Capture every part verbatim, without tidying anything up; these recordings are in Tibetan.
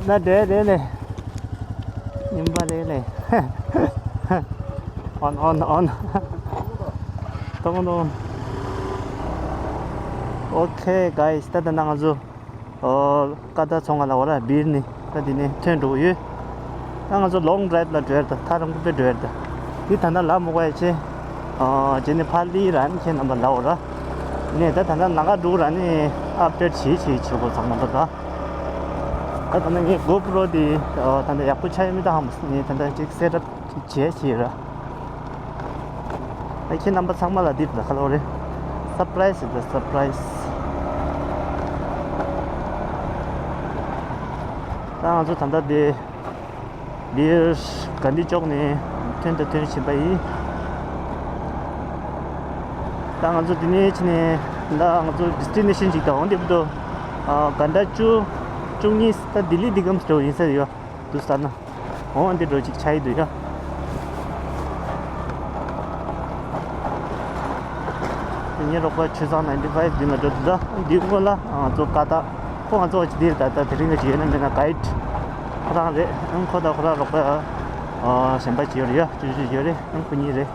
ན་འདྲེ་རེད་ལེ། ཉིན་པ་རེད་ལེ། ཨོན་ཨོན་ཨོན། ཏོང་ཏོང་། ཨོ་ཁེ་གྷའི་སི། ད་ལྟ་ན་ང་ཚོ། ཨོ། ཀ་ཏ་ཚོང་ཁང་ལ་འོ་ར་སྦིར་ནི་ད་འདི་ནས་ཐོན་འགྲོ་གི་ཡོད། ད་ང་ཚོ་ལོང་ཌི་རའིབ་ལ་འགྲོ་ཡ་རེད་ད། ཐག་རིང་པོ་དཔེ་འགྲོ་ཡ་རེད་ད། འདི་ད་ལྟ་ལབ་མ་དགོས་ཡ་ཆེ། ཨོ། རྗེས་ནས་ཕར་ལི་ར་ནི་ཁྱེད་རྣམ་པ་ལབ་འོ་ར། ནས་ད་ད་ལྟ་ལམ་ཁ་འགྲོ་ར་ནི་ཨབ་ཌེཊ་བྱེད་བྱེད་བྱེད་དགོས་ཚང་མ་ད་ད། ད་ད་ནི་ངའི་གོ་པྲོ་དེ་ད་ལྟ་ཡག་པོ་ཆགས་ཡོད་མེད་ད་ཧ་མ་སོང་། ངས་ད་ལྟ་ཅིག་སེ་ཊབ་བྱས་བྱས་ར། ཨ་ཁྱེད་རྣམ་པ་ཚང་མ་ལ་འདི་ལ་ཁ་ལོ་རེད། སར་པ་རའི་སི་རེད་ད། སར་པ་རའི་སི། ད་ང་ཚོ་ད་ལྟ་འདི་འདིར་གྷན་དྷི་ཅོག་ནས་ཐོན་དང་ཐོན་བཞིན་པ་ཡིན། ད་ང་ཚོ་འདི་ནས་ཕྱིན་ནས་ད་ང་ཚོ་ཌི་སི་ཊི་ནེ་ཤན་ཅིག་དང་འོ་འདི་བར་དུ་ཨ་གྷན་ཊ་བཅུ་བཅུ་གཉིས། ད་ལྡི་ལི་འདི་གམ་སི་འགྲོ་ཡིན་ས་ཡོད་འདུག་ས་ན། འོ་འདི་འགྲོ་ཅིག་ཆ་ཡི་འདུག་ཡ། ངའི་རོགས་པ་ཆོས་བཟང་ནའིན་ཊི་ཕའིབ་འདི་ལ་འགྲོ་འདུག་ད། འདི་སྔོན་ལ་ང་ཚོ་ཀ་ཏ། ཁོ་ང་ཚོ་ཅི་འདིར་ད་ལྟ་དེ་རིང་གི་ཅི་ཡོད་ན་མེད་ན་གྷའིཌ་ཁོ་རང་རེད། ཨང་ཁོ་ད་ཁོ་རང་རོགས་པ་ཨ་གཞན་པ་ཅི་ཡོད་རེད་ཡ། ཅི་ཅི་ཡོད་རེད། ཨང་ཁོ་གཉིས་རེད།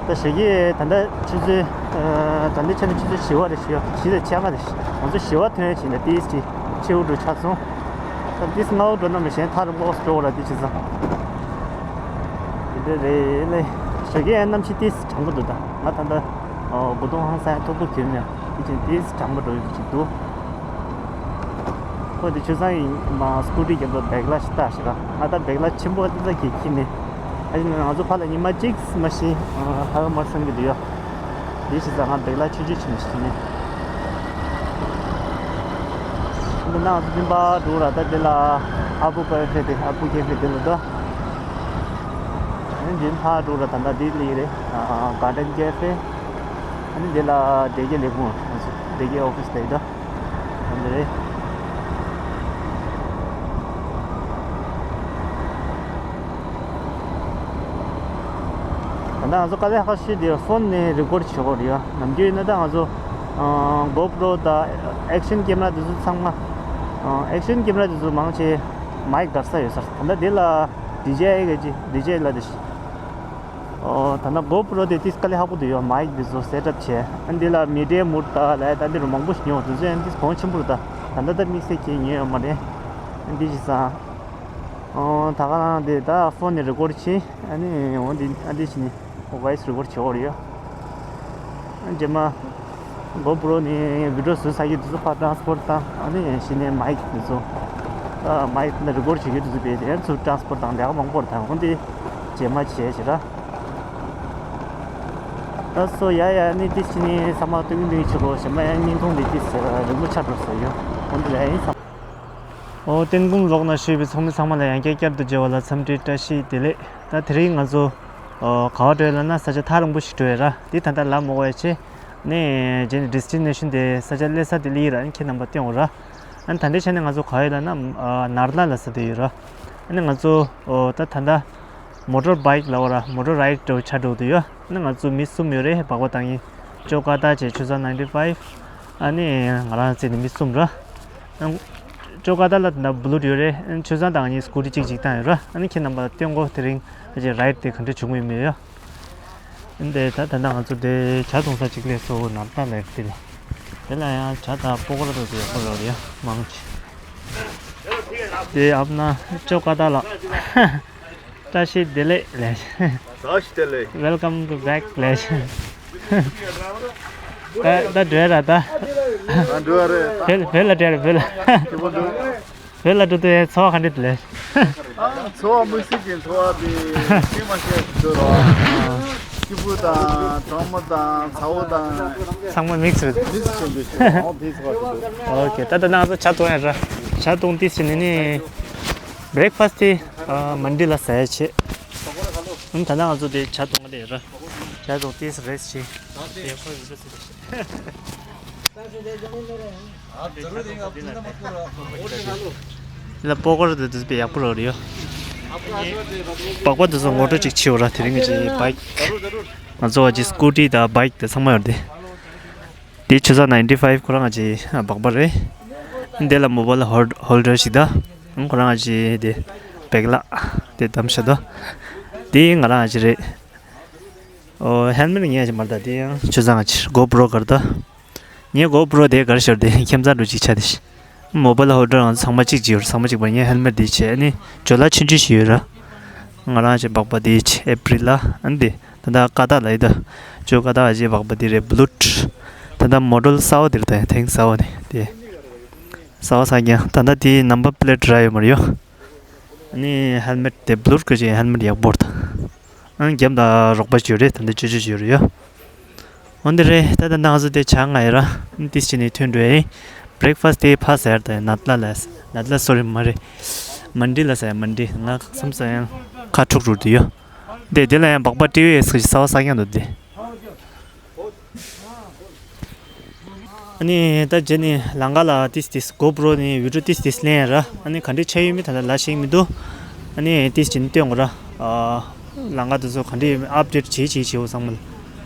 ད་ཞོགས་ཀས་ད་ལྟ་ཆུ་ཚོད་ཨ་ད་ལྟའི་ཆ་ནས་ཆུ་ཚོད་བཞི་པ་རེད། བཞི་པ་བཞི་དང་ཕྱེད་ཀ་རེད། ང་ཚོ་བཞི་པ་ཐོན་ཡ་བྱས་ནས་ཏིས་ཅིག་ཕྱི་དྲོ་ཆགས་སོང་། ད་ཏིས་སྔ་པོ་འགྲོ་ན་མི་གཞན་ཐག་རིང་པོ་འགྲོ་དགོས་ལ་ཏིས་བྱས་ཙང་། དེ་འདྲ་རེད་ལེ། ཞོགས་ཀས་གནམ་གཤིས་ཏིས་གྲང་མོ་འདུག་ད་ང་ད་ལྟ་ཨ་དགུ་སྟོང་ཧང་སང་ཡ་མཐུག་པོ་གྱོན་ནས་དེ་བཞིན་ཏིས་གྲང་མོ་འགྲོ་ཡི་ཅིག་འདུག་ཁོ་དེ་ཆུ་བཟང་ཡིན་མ་སྐུ་ཊི་རྒྱབ་ལ་བེག་ལ་ཞིག་བཏགས་ཤིག་ར། ང་ད་བེག་ལ་ཆེན་པོ་ཏི་ཙ་གི་ཁྱི་ནི། ཨ་ནི་ང་ཚོ་ཕ་ལ་ཉི་མ་གཅིག་མ་ཤི་ཧ་ག་མར་སང་གི་འདུག་ཡོ། དེ་ཞིག་ཙ་ང་བེག་ལ་ཆུ་ཆུ་ཆེན་ཞིག་ནི། འདི་ན་ང་ཚོ་འཛིན་པ་འགྲོ་ར། ད་དེ་ལ་ཨ་པུ་ཀེ་ཧྥེ་དེ་ཨ་པུ་ཀེ་ཧྥེ་དེ་ལ་ད། ཨ་ནི་འཛིན་ཧ་འགྲོ་ར། ད་ད་དེ་ལི་རེད། གར་ཌེན་ཀེ་ཧྥེ། ཨ་ནི་དེ་ལ་སྡེ་དགེ་ལས་ཁུངས་ང་ཚོ་སྡེ་དགེ་ཨོ་ཕི་སི་དེ་ད། འདི་རེད། ད་ལྟ་ང་ཚོ་དཀའ་ལས་ཁག་ཤོས་དེ་ཕོན་ནས་རི་ཀོར་བྱེད་དགོས་རེད་ཡ། ནམ་རྒྱུན་ཡིན་ན་ད་ང་ཚོ་གོ་པྲོ་དང་ཨེག་ཤན་ཀེམ་ར་དེ་ཚོ་ཚང་མ། ཨེག་ཤན་ཀེམ་ར་དེ་ཚོ་མང་ཆེ་མའིག་བརྡར་ས་ཡོད་ས་རེད། ད་ལྟ་དེ་ལ་ཌི་ཇེ་ཨའི་གི་ཌི་ཇེ་ལ་དེ་ཤི། ཨོ། ད་ལྟ་གོ་པྲོ་དེ་ཏིས་དཀའ་ལས་ཁག་པོ་འདུག་ཡོད། མའིག་འདི་ཚོ་སེ་ཊབ་བྱས། ཨ་འདི་ལ་མི་ཌི་ཡ་མུཌ་ད་ལ་ད་འདི་རུ་མང་པོ་ཞིག་ཉོ་དུས་ཚོད་ཨ་འདི་གོང་ཆེན་པོ་རུ་ད། ད་ལྟ་ད་དམིགས་བསལ་གྱི་ཉོས་ཡོད་མ་རེད། ཨ་འདི་ཞིག་ས། ཨོ། ད་ག་རང་འདི་ད་ཕོན་ནས་རི་ཀོར་བྱས། ཨ་ནི་འོ་འདི་ཨ་འདི་ཞིག་ནི་ཝོ་ཡིས་རི་ཀོར་བྱེད་འོ་རེད་ཡོད། ཨ་རྗེས་མ། གོ་པྲོ་ནི་བི་ཌི་ཡོ་བཟོ་ས་ཡི་དུས་ཚོད་ཕར་ཊ་རན་སི་པོར་ཊི་དང་ཨ་ནི་གཞི་ནས་མའིག་དེ་ཚོ། ཨ་མའིག་ལ་རི་ཀོར་བྱེད་རྒྱུ་དེ་ཚོ་བེད་དེ་ཚུར་ཊ་རན་སི་པོར་ཊི་དང་ལས་ཀ་མང་པོ་རེད། ད་འོ་འདི་རྗེས་མ་བྱས་ཞེ་ར། ད་སོ་ཡ་ཡ་ནི་ཏི་ཕྱི་ནི་ཚང་མ་སྟོན་གྱི་འདུག་ཆུ་གོ་ཞེ་མ་ཡ་བརྙན་ཐུང་འདི་ཏི་རིང་པོ་ཆགས་འགྲོ་ས་ཡོད། འོ་འདི་ལ་ཡིན་ཚང་། ཨོ་ཏན་གུང་ལོག་ན་བཞུགས་པའི་ཚོགས་མི་ཚང་མ་ལ་ཡང་བསྐྱར་བསྐྱར་དུ་མཇལ་བ་ལ་འཚམས་འདྲི་བཀྲ་ཤིས་བདེ་ལེགས། ད་དེ་རིང་ང་ཚོ་ཨོ་ག་བ་འགྲོ་ཡ་ལབ་ན་ས་ཆ་ཐག་རིང་པོ་ཞིག་འགྲོ་ཡ་ར། འདི་ད་ལྟ་ལབ་མ་དགོས་ཡ་ཆེ། ནས་རྗེས་ནས་ཌེ་སི་ཊི་ནེ་ཤན་དེ་ས་ཆ་སླེབས་ས་དེ་ལི་ཡི་ར་ཁྱེད་རྣམ་པ་སྟོན་འོ་ར། ཨ་ནི་ད་ལྟའི་ཆ་ནས་ང་ཚོ་ག་བ་ཡོད་ལབ་ན་ཨ་ནར་ལ་ལབ་ས་དེ་ཡོད་ར། ཨ་ནི་ང་ཚོ་ཨོ་ད་ད་ལྟ་མོ་ཊར་བྷའིཀ་ལབ་འོ་ར། མོ་ཊར་རའིཌ་འགྲོ་ཆ་འགྲོ་དུ་ཡོད། ཨ་ནི་ང་ཚོ་མི་གསུམ་ཡོད་རེད། སྦག་སྦག་བཏང་ཡིན། ཅོ་ཀ་ཏ་བྱས་ཆུ་ཚང་ནའིན་ཊི་ཕའིབ། ཨ་ནི་ང་རང་བརྩིས་ནས་མི་གསུམ་ར། ཨ་ཅོ་ཀ་ཏ་ལ་ད་ལྟ་བུ་ལུ་ཡོད་རེད། ཨ་ཆུ་ཚང་དང་ངའི་སྐུ་ཊི་གཅིག་གཅིག་བཏང་ཡོད་ར། ཨ་ནི་ཁྱེད་རྣམ་པ་སྟོན་གོ་དེ་རིང་ཨ་ཅེ་རའིཌ་དེ་ག་འདྲ་བྱུང་ཡོད་མེད་ཡ། འདི་ད་ད་ལྟ་ང་ཚོ་འདི་ཇ་འཐུང་ས་གཅིག་སླེབས་སོང་། ནར་ལྟ་ལབ་དེ་ལ། དེ་ལ་ཡང་ཇ་དང་པོ་ཀོ་ར་དང་དེ་ཡག་པོ་རེད་ཡ། མང་ཆེ། དེ་ཨབ་ན་ཅོ་ཀ་ཏ་ལ། བཀྲ་ཤིས་བདེ་ལེགས་ལས། བཀྲ་ཤིས་བདེ་ལེགས། Welcome to back ལས། ད་ད་འགྲོ་ཡ་ར་ད། ང་འགྲོ་ཡ་རེད་ད། བོད་བོད་ལ་འགྲོ་ཡ་རེད་བོད་ལ། སྐྱིད་པོ་འདུག་བོད་ལ་འགྲོ་དུས་ཡང་ཚོར་བ་ག་འདྲ་འདུག་ལས། ཨ་ཚོར་བ་དམིགས་བསལ་གྱི་ཚོར་བ་དེ་ཤེས་མ་ཤེས་འདུག་རོ། སྐྱིད་པོ་དང་གྲང་མོ་དང་ཚ་བོ་དང་། ཚང་མ་མིག་སི་རེད། མིག་སི་བྱུང་འདུག་ཞེས་ཨོ་དེ་ཚོར་བ་འདུག་ཨོ་ཁེ། ད་ད་ང་ཚོ་ཇ་འཐུང་ཡ་ར། ཇ་འཐུང་དུས་ཟིན་ནས་ནི་བྷི་རེག་ཕ་སི་དེ་མན་ཌི་ལ་ཟ་ཡ་བྱེད། ད་ད་ང་ཚོ་དེ་ཇ་འཐུང་ག་དེ་ར། ཇ་འཐུང་དུས་རེ་སི་ཊི་བྱེད། དེ་ཁོ་ཡོད་ས་ཟེར་ཞེས། ལ་པོ་ཀོར་དེ་དུས་པའི་ཡག་པོ་རོ་རེད་ཡོ། སྦག་སྦག་དེ་ཚོ་ངོ་སྤྲོད་ཅིག་བྱེད་འོ་ར། དེ་རིང་གི་བྷའིཀ་ང་ཚོ་བ་ཅི་སྐུ་ཊི་དང་བྷའིཀ་དེ་ཚང་མ་ཡོད་དེ། དེ་ཆུ་ཚོད་ninety five ཁོ་རང་ང་ཅི་སྦག་སྦག་རེད། དེ་ལ་མོ་བལ་ཧོལ་ཧོལ་ཌར་ཞིག་ད། ཁོ་རང་ང་ཅི་དེ་བེག་ལ་དེ་བསྡམས་ཤག་ད། དེ་ང་རང་ང་ཅི་རེད། ཨོ་ཧེལ་མེཊ་ངས་ཅི་མར་ད་དེ་ཡང་ཆུ་ཚོད་ང་ཅི་གོ་པྲོ་གར་ད། ངས་གོ་པྲོ་དེ་གར་ཤོར་དེ་ཁྱིམ་ཚང་འགྲོ་ཅིག་ཆ་དེ་ཤི། མོ་བལ་ཧོལ་ཌར་ང་ཚང་མ་གཅིག་གཅིག་ཡོད་ར། ཚང་མ་གཅིག་པ་ངས་ཧེལ་མེཊ་དེ་བྱས་ཨ་ནི་ཇོ་ལ་ཆུང་ཆུང་ཞིག་ཡོད་ར། ང་རང་ཅི་སྦག་སྦག་དེ་བྱས་ཨེ་པྲི་ལ་ཨ་ནི་དེ། ད་ལྟ་ཀ་ཏག་ལ་ཡི་ད། ཅོ་ཀ་ཏག་ཨ་ཅེ་སྦག་སྦག་དེ་རེད་བླུད། ད་ལྟ་མོ་ཌེལ་གསར་པ་དེ་རེད་ད་ཐེངས་གསར་པ་དེ་དེ། གསར་པ་ས་ཀྱང་ད་ལྟ་དེའི་ནམ་བར་པི་ལེཊ་རག་ཡོད་མ་རེད་ཡོ། ཨ་ནི་ཧེལ་མེཊ་དེ་བླུད་ཀྱི་ཅིག་ཧེལ་མེཊ་ཡག་པོ་རེད་ད། ཨ་ནི་རྒྱབ་ད་རོགས་པ་ཅིག་ཡོད་རེད་ད་ལྟ་ཅོ་ཅོ་ཅིག་ཡོད་རེད་ཡོ། འོན་ཏེ་རེད་ད་ད་ང་ཚོ་དེ་ཇ་མངགས་ཡོད་ར། ཨ་ནི་ཏིས་ཅི་ནས་ཐོན་འགྲོ་ཡིན། བྷི་རེག་ཕ་སི་དེ་ཕ་ཟེར་ད་ནད་ལ་ལས་ནད་ལ་སོ་རི་མ་རེད། མན་ཌི་ལ་ཟེར་མན་ཌི་ང་བསམ་ས་ཡང་ཁ་འཁྲུག་འགྲོ་དུ་ཡོ། དེ་དེ་ལ་ཡང་སྦག་སྦག་ཊི་ཝི་ཨེ་སི་གི་གསར་པ་གསར་རྐྱང་འདུག་དེ། ཨ་ནི་ད་རྗེས་ནི་ལམ་ཁ་ལ་ཏིས་ཏིས་གོ་པྲོ་ནི་བི་ཌིའོ་ཏིས་ཏིས་ལེན་ཡ་ར། ཨ་ནི་ག་འདྲ་ཆགས་ཡོད་མེད་ད་ལྟ་ལ་ཤེས་མི་འདུག་ཨ་ནི་ཏིས་ཅི་ནི་སྟོན་དགོས་ར། ཨ་ལམ་ཁ་དེ་ཚོ་ག་འདྲ་ཡོད་མེད་ཨབ་ཌེཊ་བྱེད་བྱེད་བྱེད་འོ་ཚང་མ་ལ།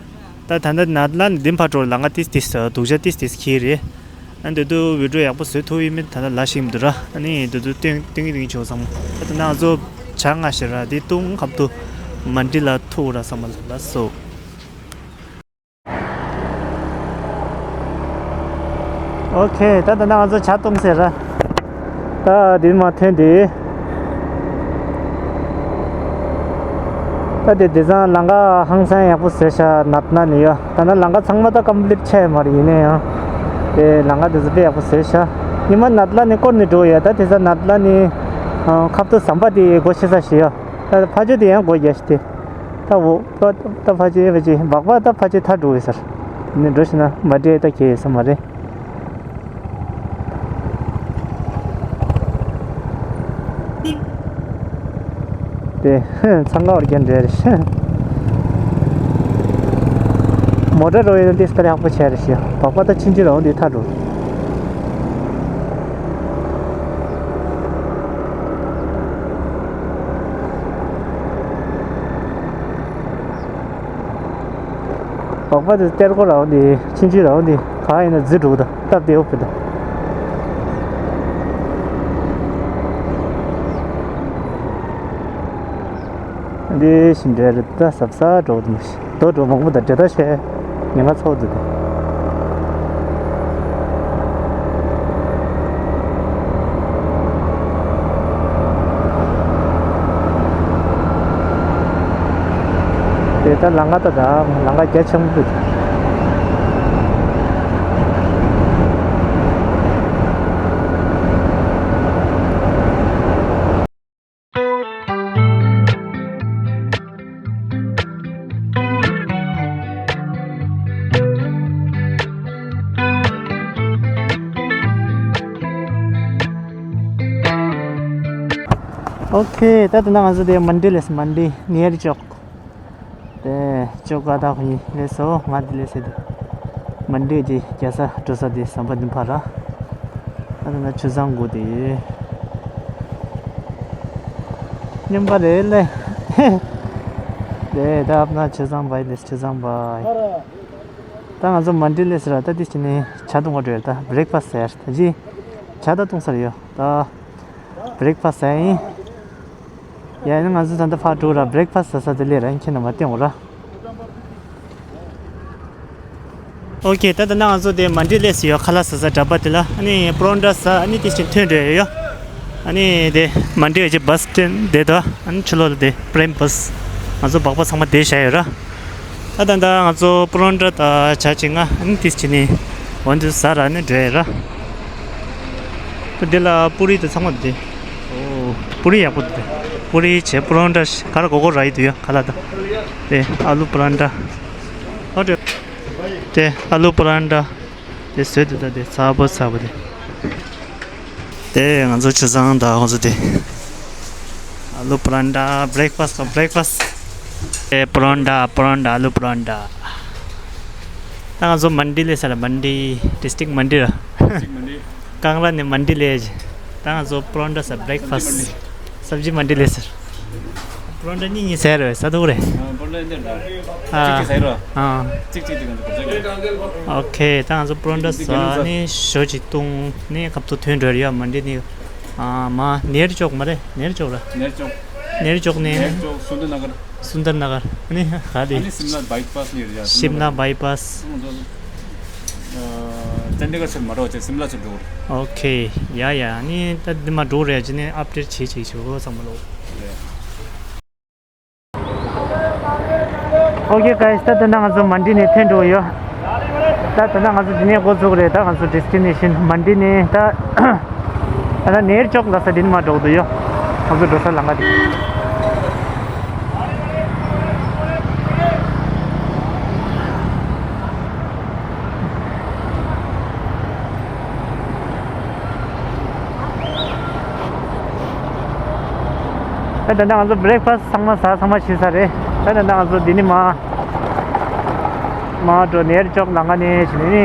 ད་ད་ལྟ་ནད་ལ་ནི་འདི་ཕར་འགྲོ་ལམ་ཁ་ཏིས་ཏིས་སྡུག་ཅག་ཏིས་ཏིས་ཁྱེར་རེད། ཨ་འདི་དུ་བི་ཌིའོ་ཡག་པོ་བཟོ་ཐུབ་ཡོད་མེད་ད་ལྟ་ལ་ཤེས་མི་འདུག་ར། ཨ་ནི་འདི་དུ་སྟོན་སྟོན་གི་རིང་ཆོག་བསམ། ཨ་ད་ང་ཚོ་ཇ་མངགས་ཤེས་ར་འདི་ཏུང་ཁབ་ཏུ་མན་ཌི་ལ་ཐུག་ར་བསམ་ལ་སོ། ཨོ་ཁེ་ད་ད་ང་ཚོ་ཇ་བཏུང་ཟེར་ར། ད་དེ་མ་ཐོན་དེ། ད་དེ་དེ་ཚང་ལམ་ཁ་ཧང་སང་ཡག་པོ་བཟོས་ཤག་ནད་ལ་ནི་ཡོད། ད་ནི་ལམ་ཁ་ཚང་མ་ད་ཀམ་པི་ལིཊ་ཆགས་ཡོད་མ་རེད། ཡིན་ན་ཡང་དེ་ལམ་ཁ་དེ་ཚོ་དཔེ་ཡག་པོ་བཟོས་ཤག་ཉི་མ་ནད་ལ་ནི་སྐོར་ནས་འགྲོ་ཡོད། ད་དེ་ཚང་ནད་ལ་ནི་ཁབ་ཏུ་ཟམ་པ་དེ་སྒོ་ཕྱེ་ས་ཞིག་ཡོད། ད་ཕ་ཆོས་དེ་ཡང་སྒོ་རྒྱག་ཤི་དེ། ད་འོ། ད་ད་ཕ་ཆོས་ཨེ་ཕ་ཆོས་སྦག་སྦག་ད་ཕ་ཆོས་ཐར་འགྲོ་གི་ཟེར། ནི་འགྲོ་ཤི་ན་མ་འདྲེ་ད་ཁེ་ཡོད་ས་མ་རེད། དེ་འཚང་ཁ་བར་རྒྱན་འདྲེ་རེད་ཤི། མོ་ཊ་རོ་ཡོད་ན་དེ་སྟར་ཡག་པོ་བྱས་རེད་ཤི། སྦག་སྦག་ད་ཕྱིན་ཅི་རང་དེ་ཐར་འགྲོ། སྦག་སྦག་དེ་སྟེར་གོ་རང་དེ་ཕྱིན་ཅི་རང་དེ་གང་ཡིན་ན་རྫི་འགྲོ་གི་ད་སྟབས་བདེ་འོ་བུ་ད། འདི་ཞིག་འདྲ་རེད་ད་ཟབ་ས་འགྲོ་གི་འདུག་རྡོ་འགྲོ་མང་པོ་དང་འདྲེ་ད་བཤད་ཉེན་ཁ་ཚོགས་འདུག་དེ། དེ་ལྟར་ལམ་ཁ་ད་དང་ལམ་ཁ་རྒྱ་ཆེན་པོ་འདུག་ཨོ་ཁེ། ད་ལྟ་ང་ཚོ་དེ་མན་ཌི་ལས་མན་ཌི་ནེ་རི་ཅོག་དེ་ཅོག་ག་ད་ཁོ་གཉིས་ལས་སོ་ང་དེ་ལས་སེ་དེ། མན་ཌི་དེ་རྒྱ་ས་འགྲོ་ས་དེ་ཟམ་པ་འདི་ཕར་ར། ད་ད་ཆུ་བཟང་དགོས་དེ། སྙོམས་པ་རེད་ལེ། དེ་ད་ཨ་ཕ་ན་ཆུ་བཟང་བའི་ལས་ཆུ་བཟང་བའི། ད་ང་ཚོ་མན་ཌི་ལས་སེ་ར་ད་དེ་ཕྱི་ནས་ཇ་འཐུང་བ་འགྲོ་ཡ་ད་བྷི་རེག་ཕ་སི་ཟེར་ད་ཅི། ཇ་ད་འཐུང་ས་རེད་ཡོ་ད། བྷི་རེག་ཕ་སི་ཟ་ཡིན། ཡ་ཡིན་ང་ཚོ་ད་ལྟ་ཕར་འགྲོ་ར་བྷི་རེག་ཕ་སི་ཟ་ས་དེ་ལས་ར་ཡིན་ཁྱེད་རྣམ་པ་སྟོན་འོ་ར། ཨོ་ཁེ། ད་ལྟ་ན་ང་ཚོ་དེ་མན་ཌི་སླེབས་ཡོད། ཁ་ལག་ཟ་ས་ཌབ་པ་དེ་ལ་ཨ་ནི་པ་རོན་ཊ་ཟ་ཨ་ནི་དེ་བཞིན་ཐོན་འགྲོ་ཡོད་ཡོད། ཨ་ནི་དེ་མན་ཌི་ཡོད་ཀྱི་བྷ་སི་སི་ཊེན་ཌི་དེ་དོ་ཨ་ནི་ཕྱི་ལོགས་ལ་དེ་པྲེམ་བྷ་སི་ང་ཚོ་སྦག་སྦག་ཚང་མ་དེ་བཞག་ཡོད་ར། ད་ད་ལྟ་ང་ཚོ་པ་རོན་ཊ་དང་ཇ་ཅིག་ང་ཨ་ནི་ཏིས་ཅི་ནི་འོན་ཏེ་ཟ་ར་ནི་འགྲོ་ཡ་ར། ད་འདི་ལ་པུ་རི་དང་ཚང་མ་འདི། ཨོ། པུ་རི་ཡག་པོ་འདུག་པུ་རི་བྱས་པ་རོན་ཊ་ཞིག་ག་ར་གོ་གོ་ར་ཡི་འདུག་ཡ་ག་ལ་ད། དེ་ཨ་ལུ་པ་རོན་ཊ། ཨོ་དེ། དེ་ཨ་ལུ་པ་རོན་ཊ། དེ་བཟོས་འདུག་ད་དེ་ཚ་པོ་ཚ་པོ་དེ། དེ་ང་ཚོ་ཆུ་བཟང་དང་ཁོང་ཚོ་དེ། ཨ་ལུ་པ་རོན་ཊ་བྷི་རེག་ཕ་སི་བྷི་རེག་ཕ་སི། དེ་པ་རོན་ཊ་པ་རོན་ཊ་ཨ་ལུ་པ་རོན་ཊ། ད་ང་ཚོ་མན་ཌི་ལས་ས་ར་མན་ཌི་ཌིས་ཊིག་མན་ཌི་ར། ཀང་ར་ནས་མན་ཌི་ལས་ད་ང་ཚོ་པ་རོན་ཊ་ས་བྷི་རེག་ཕ་སི་སབ་ཇི་མན་ཌི་ལས་ས་ར། པོ་རོ་ཊ་གཉིས་གཉིས་ཟས་རེད། ཟ་ཐུབ་རེད། ཨ། པོ་རོ་ཊ་འདི་འདྲ། ཨ། གཅིག་གཅིག་ཟ་རོ། ཨ། གཅིག་གཅིག་དེ་གང་ཚོད་གོ་ཚོད་ཀྱི། ཨོ་ཁེ། ད་ང་ཚོ་པོ་རོ་ཊ་ཟ་ནས་ཞོ་གཅིག་བཏུང་ནས་ཁ་ཐུག་ཐོན་འགྲོ་ཡ། མན་ཌི་ནས། ཨ། མ་ནེར་ཅོག་མ་རེད། ནེར་ཅོག་ར། ནེར་ཅོག་ནེར་ཅོག་ནས། ནེར་ཅོག་སུན་དར་ནགར། སུན་དར་ནགར། ཨ་ནི་ག་དེ། ཨ་ནི་ཤིམ་ལ་བྷའི་པཱས་ནས་རེད་ཡ། ཤིམ་ལ་བྷའི་པཱས། ང་ཚོ། ཨ། ཅན་ཌི་གར་ཕྱིར་མ་འགྲོ་བྱས་ཤིམ་ལ་ཕྱིར་འགྲོ་གི་རེད། ཨོ་ཁེ། ཡ་ཡ། ཨ་ནི་ད་འདི་མ་འགྲོ་རེད། ཅི་ནས་ཨབ་ཌེཊ་བྱེད་བྱེད་ཞུ་ཚང་མ་ལོ། རེད། ཨོ་ཁེ་གྷའི་སི། ད་ད་ལྟ་ང་ཚོ་མན་ཌི་ནས་ཐོན་འགྲོ་ཡོད། ད་ད་ལྟ་ང་ཚོ་འདི་ནས་འགོ་བཙུགས་རེད། ད་ང་ཚོ་ཌེ་སི་ཊི་ནེ་ཤན་མན་ཌི་ནས། ད་ད་ལྟ་ནེར་ཅོག་ལ་ས་འདི་ནས་མར་འགྲོ་གི་འདུག་ཡོད། ང་ཚོ་འགྲོ་ས་ལམ་ཁ་འདི། ད་ད་ལྟ་ང་ཚོ་བྷི་རེག་ཕ་སི་ཚང་མ་ཟ། ཚང་མ་ཕྱིན་ཚར་རེད། ད་ད་ལྟ་ང་ཚོ་འདི་ནས་མར་མར་འགྲོ། ནེར་ཅོག་ལམ་ཁ་ནས་བྱས་ནས་འདི་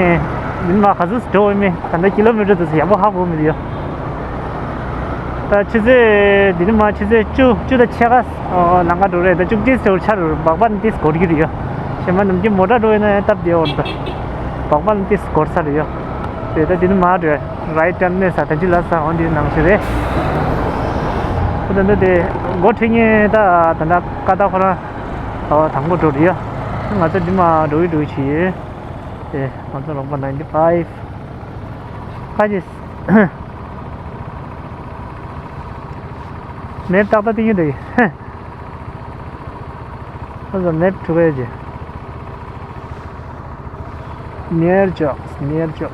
ནས་མར་ག་ཚོད་འགྲོ་འོས་མེད། ད་ལྟ་ཀི་ལོ་མི་ཊར་དེ་ཚོ་ཡག་པོ་ཧ་གོ་མི་འདུག་ཡོད། ད་ཆུ་ཚོད་འདི་ནས་མར་ཆུ་ཚོད་བཅུ། བཅུ་དང་ཕྱེད་ཀ་ལམ་ཁ་འགྲོ་རེད། ད་བཅུ་གཅིག་ཙམ་ཆགས་རེད། སྦག་སྦག་ནས་ཏིས་འགོར་གྱི་རེད་ཡ། གཞན་པ་ནམ་རྒྱུན་མོ་ཊ་འགྲོ་ཡོད་ན་སྟབས་བདེ་འོང་། ད་སྦག་སྦག་ནས་ཏིས་འགོར་ས་རེད་ཡ། དེ་ད་འདི་ནས་མར་འགྲོ། རའིཊ་ཊརན་ནས་ས་ད་ཅི་ལ་ས་འོང་འདི་ནང་བཞིན་རེད། ད་ད་ད་དེ་འགོ་ཁྲིད་མཁན་ད་ད་ད་ཀ་ད་ཁོ་རང་ད་དང་པོ་འགྲོ་རེད་ཡ། ང་ཚོ་འདི་མར་འགྲོ་གི་འགྲོ་གི་བྱེད་ཡོད། དེ་ང་ཚོ་རོགས་པ་ནའིན་ཊི་ཕའིབ། ཁ་ཅིག་མེབ་ཏག་ཏག་ཏིང་ཡོད་དེ། ཁོ་ཚོ་མེབ་འཁྲུག་ཡོད་ཀྱི། ཉེར་ཅོག་ཉེར་ཅོག་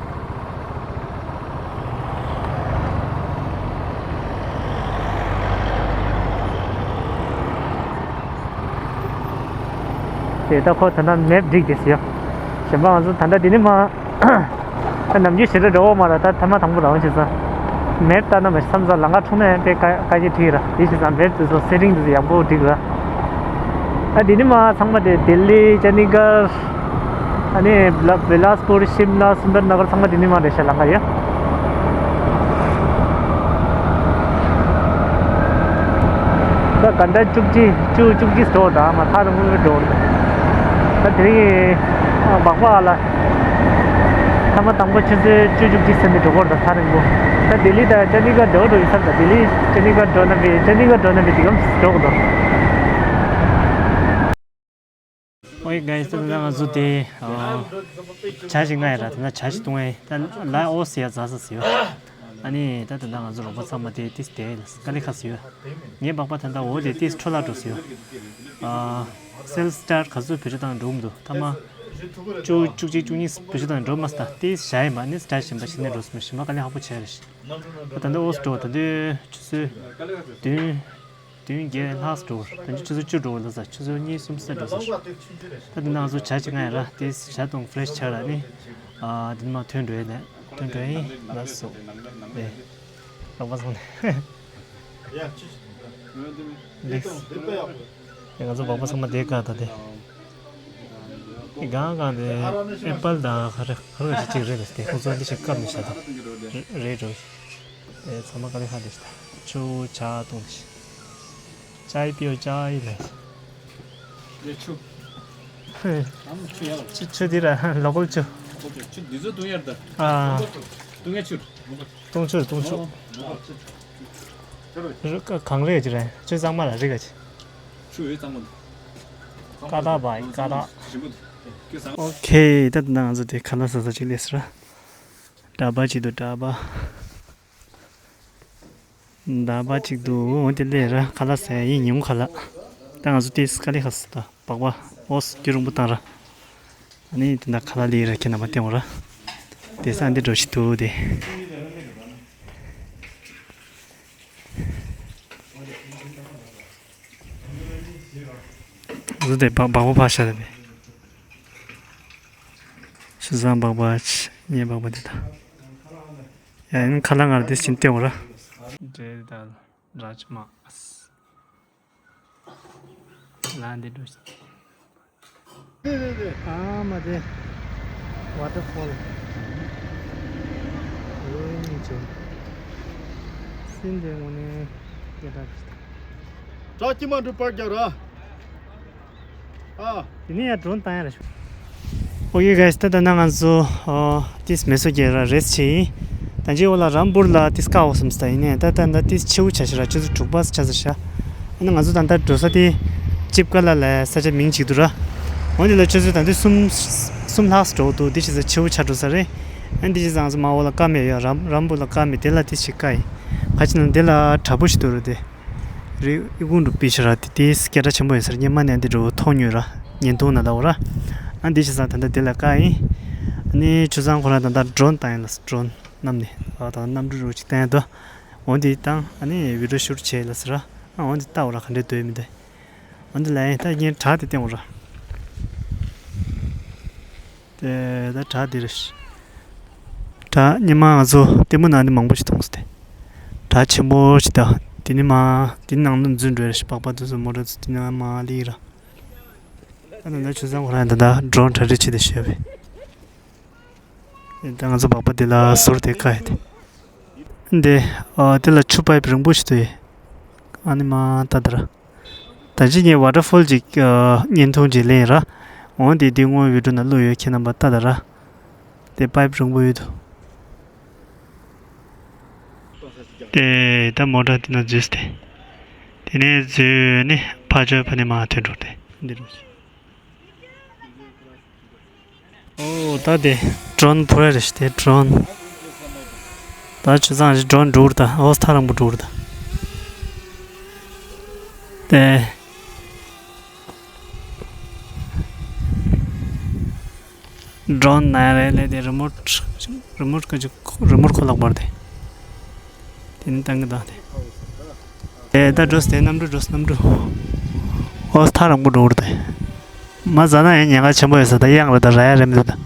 དེ་ད་ཁོ་ད་ལྟ་མེབ་སྒྲིག་དེ་ཟེར་ཡོད། གཞན་པ་ང་ཚོ་ད་ལྟ་འདི་ནས་མར། ད་ནམ་རྒྱུན་ཞེ་དྲག་འགྲོ་གི་མ་རེད། ད་ཐེངས་མ་དང་པོ་རང་བྱས་ཙང་། མེབ་ལྟ་ན་མ་བསམ་ཙང་ལམ་ཁ་འཁྲུག་ན་ཡང་དཔེ་དཀའ་དཀའ་སྤྱད་འགྲིག་ར། དེ་བྱས་ཙང་མེབ་དེ་ཚོ་སེ་ཊིང་དེ་ཚོ་ཡག་པོ་སྒྲིག་ར། ད་འདི་ནས་མར་ཚང་མ་དེ་ལྡི་ལི། ཅན་ཌི་གར། ཨ་ནི་བི་ལ་བི་ལཱས་པུར། ཤིམ་ལ། སུན་དར་ནགར་ཚང་མ་འདི་ནས་མར་རེད་ཤག་ལམ་ཁ་ཡ། ད་གྷན་ཊ་བཅུ་གཅིག་བཅུ། བཅུ་གཅིག་འགྲོ་ད་མར་ཐག་རིང་པོ་འགྲོ། ད་དེ་རིང་སྦག་སྦག་ལ། ཐེངས་མ་དང་པོ་ཆུ་ཚོད་བཅུ། བཅུ་གཅིག་ཟིན་ནས་འགྲོ་གི་རེད། ད་ཐག་རིང་པོ། ད་ལྡི་ལི་དང་ཅན་ཌི་གར་འགྲོ་འགྲོ་ཡིན་ས། ད་ལྡི་ལི་ཅན་ཌི་གར་འགྲོ་ན་མི། ཅན་ཌི་གར་འགྲོ་ན་མི་དེ་གམ་འགྲོ་གི་འདུག་ཨོ་ཡེ་གྷའི་སི། ད་ལྟ་ང་ཚོ་དེ། ཨ། ཇ་ཞིག་མངགས་ཡོད་ར། ད་ལྟ་ཇ་ཞིག་བཏུང་ཡ། ད་ལ་ཨོ་སི་ཡ་ཛ་ས་ཟེར་ཡོད། ཨ་ནི་ད་ད་ལྟ་ང་ཚོ་རོགས་པ་ཚང་མ་དེ་ཏིས་དེ་ལ་དཀའ་ལས་ཁག་ཟེར་ཡོད། ངའི་སྦག་སྦག་ད་ལྟ་འོ་དེ་ཏིས་འཕྲོ་བརླག་འགྲོ་ཟེར་ཡོད། ཨ། སེལ་སི་སི་ཊར་ག་ཚོད་བེད་སྤྱོད་བཏང་འགྲོ་མི་འདུག་ཐེངས་མ་བཅུ། བཅུ་གཅིག་བཅུ་གཉིས་བེད་སྤྱོད་བཏང་འགྲོ་མ་སོང་། ད་ཏིས་ཇ་ཡིན་པ་ནི་ཇ་གཞན་པ་ཞིག་ནས་འགྲོ་སོང་། གཞན་པ་དཀའ་ལས་ཁག་པོ་བྱས་རེད། ད་ད་ལྟ་ཨོ་སི་འགྲོ། ད་ལྟ་ཆུ་ཚོད་བདུན། བདུན་བརྒྱད་ལྷག་འགྲོ། ད་ཆུ་ཚོད་བཅུ་འགྲོ་ལ་ས། ཆུ་ཚོད་གཉིས་གསུམ་ཙམ་འགྲོ་ས། ད་དེ་ནང་ཚོ་ཇ་ཅིག་མངགས་ཡ་ར། དེ་ཇ་དང་ཕི་རེ་ཤི་ཇ་ར་ནི། ཨ། དེ་ནས་མར་ཐོན་འགྲོ་ཡ་ལ། ཐོན་འགྲོ་ཡིན་ལ་སོ། ཨེ། རོགས་པ་ཚང་ནས། ལེགས། ང་ཚོ་སྦག་སྦག་ཚང་མ་དེ་ག་ད་དེ། གང་གང་དེ་ཨེ་པལ་དང་ག་རེ་ག་རེ་ཞིག་ཅིག་རེད་པས། དེ་ཁོང་ཚོ་འདི་ཞིག་བཀབ་ནས་བཞག་དང་རེད་འགྲོ། དེ་ཚང་མ་དཀའ་ལས་ཁག་དེ་ཞིག་ད། ཆུ་ཇ་བཏུང་དེ་ཞིག་ཅའི་པིའོ་ཅའི་ལེ། ཆུ། ཆུ་ཡ། ཆུ་ཆུ་དེ་ར་ལོ་ཀལ་ཆུ། ཆུ་འདི་ཚོ་བཏུང་ཡ་རེད་ད། ཨ། བཏུང་ཡ་ཆུ། བཏུང་ཆུ། བཏུང་ཆུ། རི་ཀ་གང་རེད་ཅི་རེད། ཆུ་གཙང་མ་ལ་རི་ཀ་ཅི། ཆུ་ཡོད་གཙང་མ་འདུག་ཀ་དག་བ་ཡི་ཀ་དག་ཞིམ་པོ་འདུག་ཨོ་ཁེ། ད་ད་ང་ཚོ་དེ་ཁ་ལག་ཟ་ས་ཅིག་སླེབས་སོང་ར། ཌ་བ་ཅིག་འདུག་ཌ་བ། ཌ་བ་ཅིག་འདུག་འོ་དེ་སླེབས་ར། ཁ་ལག་ཟ་ཡ་ཡིན། ཉིན་གུང་ཁ་ལག་ད་ང་ཚོ་དེ་དཀའ་ལས་ཁག་སོང་ད། སྦག་སྦག་ཨོ་སི་རྒྱུན་རིང་པོ་བཏང་ར། ཨ་ནི་དེ་འདྲ་ཁ་ལག་ལས་ར། ཁྱེད་རྣམ་པ་བསྟན་འོང་ར། དེ་ས་འདི་འགྲོ་ཞིག་འདུག་དེ། བཟོ་དེ་སྦག་སྦག་སྦག་ཕར་བཞག་དེ་མེད། ཆུ་བཟང་སྦག་སྦག་ཆུ་ཉེ་སྦག་སྦག་དེ་དང་། ཡ་ཡིན་ཁ་ལག་ངར་དེ་ཕྱིན་བལྟས་འོང་ར། འབྲས་དང་རཱཇ་མ། ལ་འདི་འགྲོ་ཞིག་ཨ་མ་དེ། ཝ་ཊར་ཕོལ། ལོ་ཡིན་ཅོ། སིན་དེ་ངོ་ནས་སྐད་གྲགས་ཞིག་ར་ཀྱི་མ་འགྲུབ་པར་རྒྱག་ར། ཨ། དེ་ནས་ཡང་ཌོ་རོན་བཏང་ཡ་ར་ཤོག་ཨོ་ཀེ་གྷའི་སི། ད་ད་ན་ང་ཚོ་ཨོ་ཏིས་མེ་སོ་རྒྱལ་ར་རེས་བྱེད་ཡིན། ད་ཅི་འོ་ལ་རམ་བུར་ལ་ཏིས་ཀ་འོ་སམ་སི་ད་ཡིན་ནས། ད་ད་ད་ཏིས་ཆེ་བོ་ཆ་ཤི་ར་ཆུ་ཚོད་དྲུག་པ་ཆ་ས་ཤ། ཨ་ནི་ང་ཚོ་ད་ད་འགྲོ་ས་དེ་ཅིབ་ཀ་ལ་ལ་ས་ཆ་མིང་གཅིག་འདུག་ར། འོ་འདི་ལ་ཆུ་ཚོད་ད་དུ་གསུམ་གསུམ་ལྷག་འགྲོ་འདུག་འདི་ཆུ་ཚོད་ཆེ་བོ་ཆ་འགྲོ་ས་རེད། ཨ་འདི་ཆུ་ཚོད་ང་ཚོ་མ་འོ་ལ་ཀ་མེད་ཡོད། རམ་རམ་བུར་ལ་ཀ་མེད། དེ་ལ་ཏིས་ཞིག་ཀ་ཡིན། ག་ཅི་ན་འདི་ལ་དྲ་འབུ་ཞིག་འདུག་ར་དེ། རི་ཨི་ཀུང་རུ་པི་ཤ་ར་དེ་དེ་སྐད་གྲགས་ཆེན་པོ་ཡོད་ས་རེད། སྔོན་མ་ནས་འདི་འགྲོ་མཐོང་མྱོང་ར། ཉིན་ཐུང་ན་ལའོ་ར། ཨ་འདི་བྱས་ཙང་ད་ལྟ་འདི་ལ་བཀག་ཡིན། ཨ་ནི་ཆུ་ཚང་ཁོ་རང་ད་ལྟ་ཌོ་རོན་བཏང་ཡིན་ལ། ཌོ་རོན་བསྣམས་ནས། ཨ་ད་གནམ་གྲུ་རུ་ཅིག་བསྟན་དོ། འོ་འདི་བཏང་། ཨ་ནི་བི་ཌིའོ་ཤུ་ཊི་བྱས་ལ་ཟེར་ར། ཨ་འོ་འདི་ལྟ་འོ་ར། ག་འདྲས་འདོད་མི་འདོད། འོ་འདི་ལ་ཡིན། ད་ངས་བྲག་དེ་བསྟན་འོ་ར། དེ་ད་བྲག་འདི་རེད། བྲག་སྔོན་མ་ང་ཚོ་ལྟད་མོ་ནང་ནས་མང་པོ་ཞིག་མཐོང་སོང་སྟེ། བྲག་ཆེན་པོ་ཞིག་དང་དེ་ནི་མ་དེ་ནང་དུ་འཛུལ་འགྲོ་ཡ་རེད། སྦག་སྦག་དེ་ཚོ་མོ་ཊ་ཚོ་དེ་ནང་མ་ལི་ར། ཨ་ནི་ད་ཆུ་ཚང་ཁོ་རང་ད་ལྟ་ཌོ་རོན་གྲ་སྒྲིག་བྱེད་དེ་བཞག་པས། ད་ང་ཚོ་སྦག་སྦག་དེ་ལ་ཟུར་དེ་བཀག་ཡ་དེ། འདི་ཨ་དེ་ལ་ཆུ་པའི་པི་རིང་པོ་ཞིག་འདུག་ཡ། ཨ་ནི་མ་ད་ད་ར། ད་ཅི་ངས་ཝ་ཊར་ཕོལ་ཅིག་ཨ་བརྙན་ཐུང་ཅིག་ལེན་ར། འོ་དེ་དེ་སྔོན་བི་ཌིའོ་ནང་བླུགས་ཡོད། ཁྱེད་རྣམ་པ་ལྟ་ད་ར། དེ་པའི་པི་རིང་པོ་ཡོད་དོ། དེ་ད་མོ་ཊ་དེ་ནང་འཛུལ་སྟེ། དེ་ནས་འཛུལ་ནས་ཕར་ཕྱོགས་ཕ་ནས་མར་ཐོན་འགྲོ་སྟེ། འདི་རུ། ཨོ་ད་དེ་ཌོ་རོན་འཕུར་ཡ་རེད་ཤག་དེ་ཌོ་རོན། ད་ཆུ་ཚང་ཞིག་ཌོ་རོན་འགྲོ་གི་རེད་ད། ཨོ་ཐག་རིང་པོ་འགྲོ་གི་རེད་ད། དེ་ཌོ་རོན་ན་རེད་ལས། དེ་རི་མོཊ་རི་མོཊ་ཀ་ཅིག་རི་མོཊ་ཁོ་ལག་པར་དེ། དེ་ནི་བཏང་གི་བཏང་སྟེ། དེ་ད་འགྲོ་སྟེ་གནམ་གྲུ་འགྲོ་སྟེ་གནམ་གྲུ། ཨོ་ཐག་རིང་པོ་འགྲོ་གི་རེད་དེ། མ་ཟ་ན་ཡང་ཉེན་ཁ་ཆེན་པོ་ཡོད་ས། ད་གཡང་རེད་ད། ར་ཡ་རེད་མི་འདུག་ད།